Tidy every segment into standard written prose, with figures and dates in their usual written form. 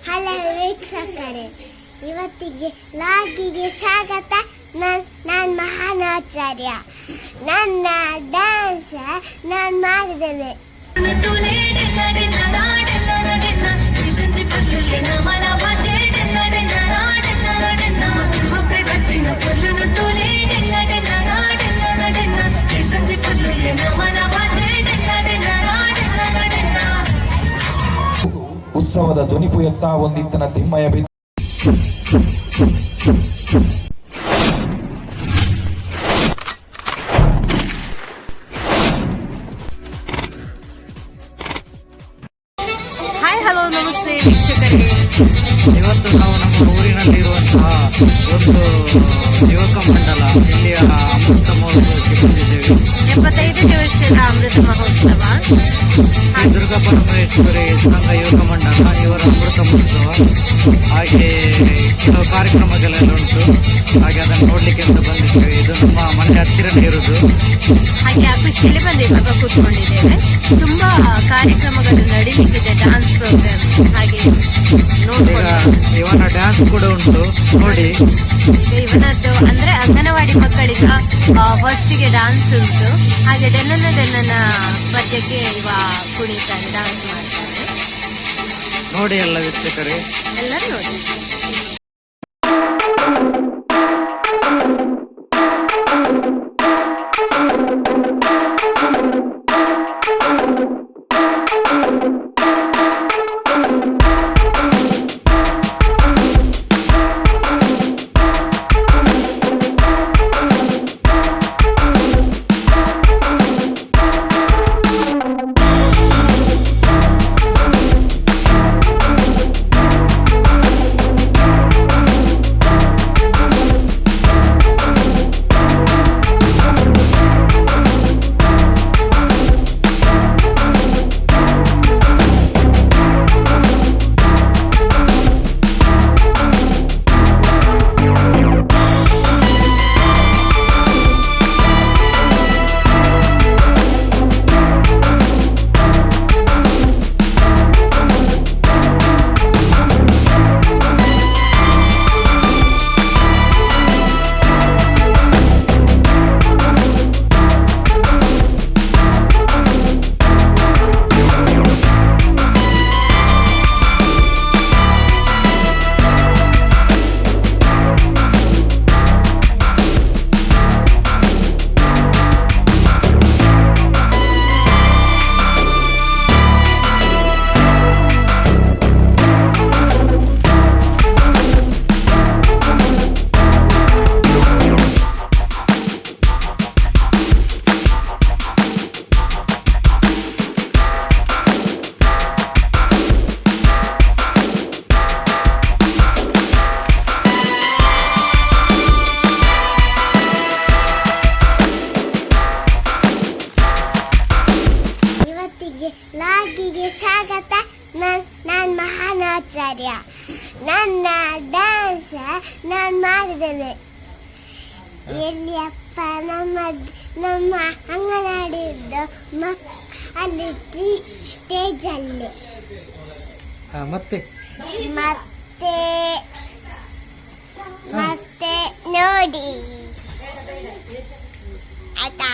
Hello ವೀಕ್ಷಕರೇ, ಇವತ್ತಿಗೆ ಲಾಗಿಗೆ ಸ್ವಾಗತ. ನಾನು ನಾನು ಮಹಾನಾಚಾರ್ಯ. ನನ್ನ ಡ್ಯಾನ್ಸ್ ನಾನು ಮಾಡಿದ್ದೇನೆ. ಉತ್ಸವದ ದುನಿಪು ಎತ್ತ ಒಂದಿತ್ತನ ತಿಮ್ಮಯ ಬಿದ್ದು. ಹಾಯ್, ಹಲೋ, ನಮಸ್ತೆ ವೀಕ್ಷಕರೇ. ಇವತ್ತು ನಾವು ನಮ್ಮ ಊರಿನಲ್ಲಿರುವಂತಹ ಒಂದು ಯುವಕ ಮಂಡಲ, ಇಲ್ಲಿಯ ಅಮೃತ ಮಹೋತ್ಸವಕ್ಕೆ ಬಂದಿದ್ದೇವೆ. 75ನೇ ವರ್ಷದ ಅಮೃತ ಮಹೋತ್ಸವ. ಶ್ರೀ ದುರ್ಗಾ ಪರಮೇಶ್ವರಿ ಸಂಘ ಯುವಕ ಮಂಡಲ, ಇವರ ಅಮೃತ ಮಹೋತ್ಸವ. ಹಾಗೆ ಕೆಲವು ಕಾರ್ಯಕ್ರಮಗಳೆಲ್ಲ ಉಂಟು. ಹಾಗೆ ಅದನ್ನು ನೋಡ್ಲಿಕ್ಕೆ ಅಂತ ಬಂದಿದ್ದೇವೆ. ಇದು ನಮ್ಮ ಮನೆ ಹತ್ತಿರನೇ ಇರುವುದು. ಹಾಗೆ ಆ ಖುಷಿಯಲ್ಲಿ ಬಂದು ಇವಾಗ ಕೂತ್ಕೊಂಡಿದ್ದೇವೆ. ತುಂಬಾ ಕಾರ್ಯಕ್ರಮಗಳು ನಡೀಲಿಕ್ಕಿದೆ, ಡಾನ್ಸ್ ಪ್ರೋಗ್ರಾಮ್ ಹಾಗೆ ಈಗ ನೋಡ್ಕೊಂಡು. ಇವನ ಡ್ಯಾನ್ಸ್ ಕೂಡ ಉಂಟು, ನೋಡಿ. ಈಗ ಇವನದ್ದು ಅಂದ್ರೆ ಅಂಗನವಾಡಿ ಮಕ್ಕಳಿಗೆ ಫಸ್ಟಿಗೆ ಡಾನ್ಸ್ ಉಂಟು. ಹಾಗೆ ಡೆನ್ನನ ಡೆನ್ನನ ಪದ್ಯಕ್ಕೆ ಇವ ಕುಣಿತಾನೆ, ಡಾನ್ಸ್ ಮಾಡ್ತಾನೆ. ನೋಡಿ ಎಲ್ಲ ವೀಕ್ಷಕರೇ. ಎಲ್ಲರೂ ನೋಡಿ. ಇವತ್ತಿಗೆ ಲಾಗಿಗೆ ಸ್ವಾಗತ. ನಾನು ನಾನು ಮಹಾನಾಚಾರ್ಯ. ನನ್ನ ಡ್ಯಾನ್ಸ್ ನಾನು ಮಾಡಿದ್ದೇನೆ. ಎಲ್ಲಿಯಪ್ಪ, ನಮ್ಮ ನಮ್ಮ ಅಂಗನವಾಡಿದ್ದು ಮಕ್ ಅಲ್ಲಿ ಸ್ಟೇಜಲ್ಲಿ. ಮತ್ತೆ? ಮತ್ತೆ ಮತ್ತೆ ನೋಡಿ, ಆಯ್ತಾ?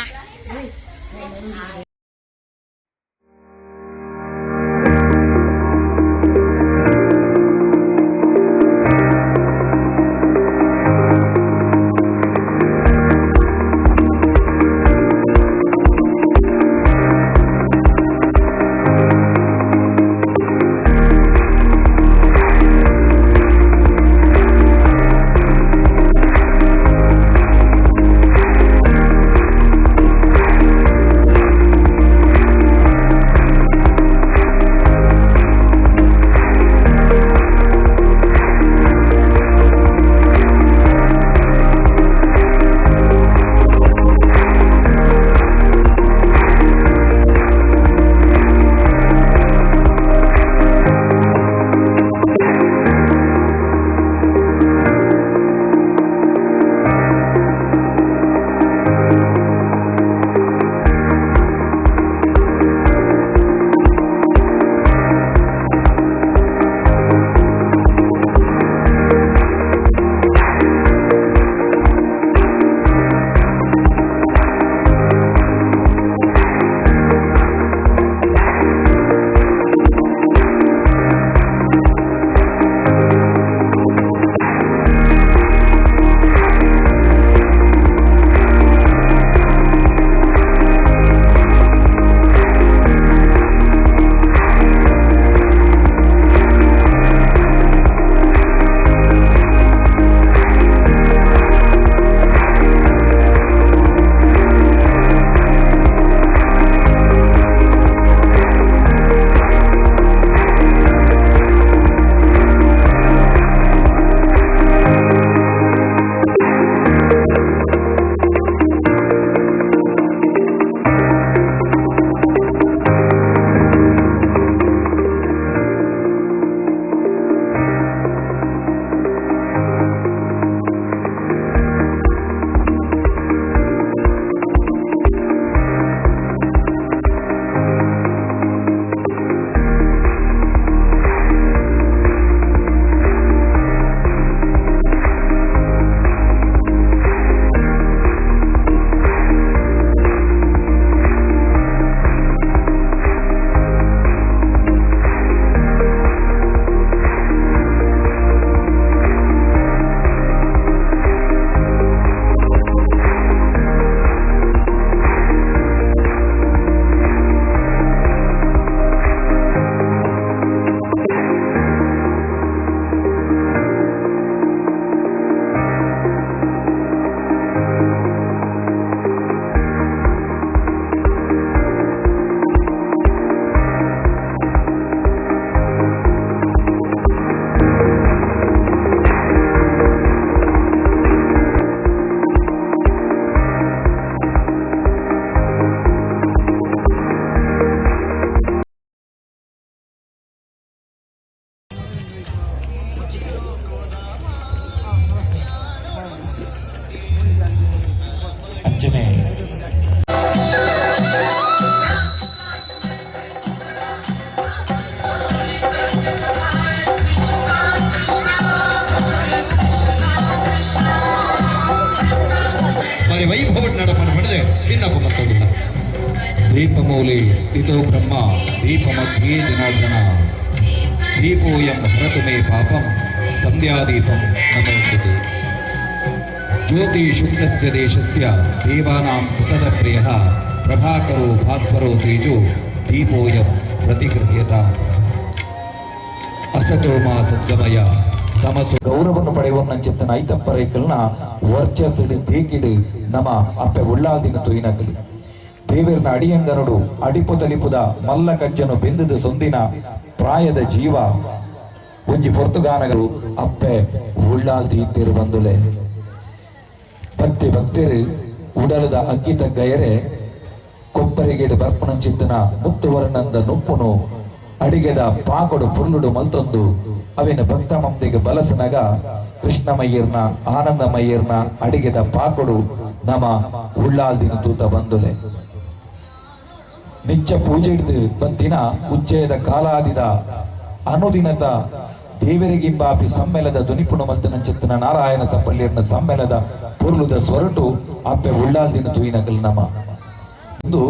ಭಿನ್ನಪ ಮತ್ತೊಂದಿಲ್ಲ. ದೀಪಮೂಲೆ ಸ್ಥಿತೋ ಬ್ರಹ್ಮ, ದೀಪ ಮಧ್ಯೆ ಜನಾರ್ದನ, ದೀಪೋಯಂ ಹರತು ಮೇ ಪಾಪಂ, ಸಂಧ್ಯಾದೀಪಂ ನಮೋಸ್ತುತೆ. ಜ್ಯೋತಿ ಶುಕ್ಲಸ್ಯ ದೇಶಸ್ಯ ದೇವಾನಾಂ ಸತತ ಪ್ರಿಯಃ, ಪ್ರಭಾಕರೋ ಭಾಸ್ವರೋ ತೇಜೋ ದೀಪೋಯಂ ಪ್ರತಿಗೃಹ್ಯತ. ಅಸತೋ ಮಾ ಸದ್ಗಮಯ, ತಮಸು ಗೌರವವನ್ನು ಪಡೆಯುವ ಐತಪ್ಪರೈಕಲ್ನ ವರ್ಚಸ್ಸಿಡು ದೇಕಿಡು ನಮ ಅಪ್ಪೆ ಉಳ್ಳಾಲ್ದಿನ ತೊಯ್ನಕಲು. ದೇವಿರ್ನ ಅಡಿಯಂಗನುಡು ಅಡಿಪು ತಲಿಪುದ ಮಲ್ಲ ಕಜ್ಜನು ಬೆಂದದ ಸೊಂದಿನ ಪ್ರಾಯದ ಜೀವ ಒಂಜಿ ಪೊರ್ತುಗಾನಗಳು ಅಪ್ಪೆ ಉಳ್ಳಾಲ್ದಿ ಇದ್ದೇರು ಬಂದುಲೆ. ಭಕ್ತಿ ಭಕ್ತರು ಉಡಲದ ಅಗ್ಗಿತ ಗಯರೆ ಕೊಬ್ಬರಿಗೇಡು ಬರ್ಪುನಂಚಿತ್ತನ ಮುತ್ತುವರ್ಣಂದ ನುಪ್ಪುನು ಅಡಿಗೆದ ಪಾಕೊಡು ಪುರ್ಲುಡು ಮಲ್ತೊಂದು ಅವಿನ ಭಕ್ತ ಮಮ್ದಿಗೆ ಬಲಸನಗ ಕೃಷ್ಣಮಯ್ಯರ್ನ ಆನಂದಮಯ್ಯರ್ನ ಅಡಿಗೆದ ಪಾಕೊಡು ನಮ ಉಳ್ಳಾಲ್ದಿನ ತೂತ ಬಂದುಲೆ. ನಿಚ್ಚ ಪೂಜೆ ಹಿಡ್ದು ಬಂತಿನ ಉಚ್ಚಯದ ಕಾಲಾದಿದ ಅನುದಿನತ ದೇವರಿಗಿಂಬಾಪಿ ಸಮ್ಮೇಳದ ದುನಿಪುಣ ಮಲ್ತನ ಚಿತ್ತನ ನಾರಾಯಣ ಸಪ್ಪಳ್ಳಿಯರ್ನ ಸಮ್ಮೇಳದ ಪೊರ್ಲುದ ಸ್ವರಟು ಅಪ್ಪೆ ಉಳ್ಳಾಲ್ದಿನ ತೂಯಿನಕಲ್ ನಮ. ಒಂದು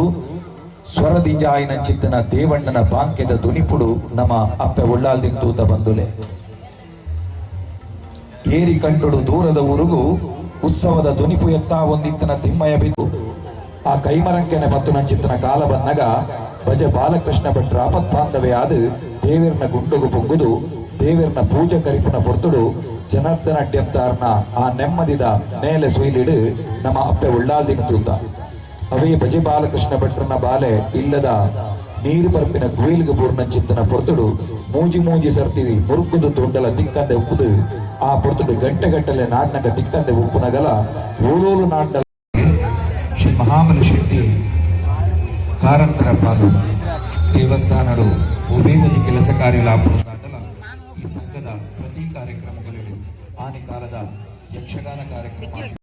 ಸ್ವರದಿಂಜಾಯಿನ ಚಿತ್ತನ ದೇವಣ್ಣನ ಬಾಂಕೆದ ದುನಿಪುಡು ನಮ ಅಪ್ಪೆ ಉಳ್ಳಾಲ್ದಿನ ತೂತ ಬಂದುಲೆ. ಏರಿ ಕಂಟುಡು ದೂರದ ಊರುಗು ಉತ್ಸವದ ದುನಿಪು ಎತ್ತಾ ಒಂದಿತ್ತನ ತಿಮ್ಮಯ ಬಿದ್ದು ಆ ಕೈಮರಂಕೆನೆ ಮತ್ತು ನಂಚಿತ್ತನ ಕಾಲ ಬನ್ನಗ ಬಜೆ ಬಾಲಕೃಷ್ಣ ಭಟ್ರ ಆಪತ್ ಆದ ದೇವಿರ್ನ ಗುಂಡುಗು ಪೊಗ್ಗುದು ದೇವಿರ್ನ ಪೂಜೆ ಕರಿಪುನ ಪೊರ್ತುಡು ಜನಾರ್ದನ ಅಡ್ಯಂತಾರ್ನ ಆ ನೆಮ್ಮದಿದ ಮೇಲೆ ಸುಯಿಲಿಡು ನಮ್ಮ ಅಪ್ಪೆ ಉಳ್ಳಾಲ್ದಿನ ತೂತ. ಅವೇ ಬಜೆ ಬಾಲಕೃಷ್ಣ ಭಟ್ರನ ಬಾಲೆ ಇಲ್ಲದ ನೀರು ಪರ್ಪಿನ ಗುಯಿಲ್ಗ್ ಬೂರ್ನಂಚಿತ್ತನ ಪೊರ್ತುಡು ಮೂಜಿ ಮೂಜಿ ಸರ್ತಿ ಮುರುಕುದು ತುಂಡಲ ತಿಕ್ಕಂದೆ ಉಪ್ಪುದು ಆ ಪೊರ್ತುಡು ಗಂಟೆ ಗಟ್ಟಲೆ ನಾಡ್ನಗ ತಿಕ್ಕಂದೆ ಉಪ್ಪುನಗಲ ಓಲೋಲು ನಾಡ್ಡ. ಶ್ರೀ ಮಹಾಬಲ ಶೆಟ್ಟಿ ಕಾರಂತರ ಪಾಲು ದೇವಸ್ಥಾನಡು ಉಭಯ ಕೆಲಸ ಕಾರ್ಯ ಈ ಸಂಘದ ಪ್ರತಿ ಕಾರ್ಯಕ್ರಮಗಳಲ್ಲಿ ಆನಿ ಕಾಲದ ಯಕ್ಷಗಾನ ಕಾರ್ಯಕ್ರಮ.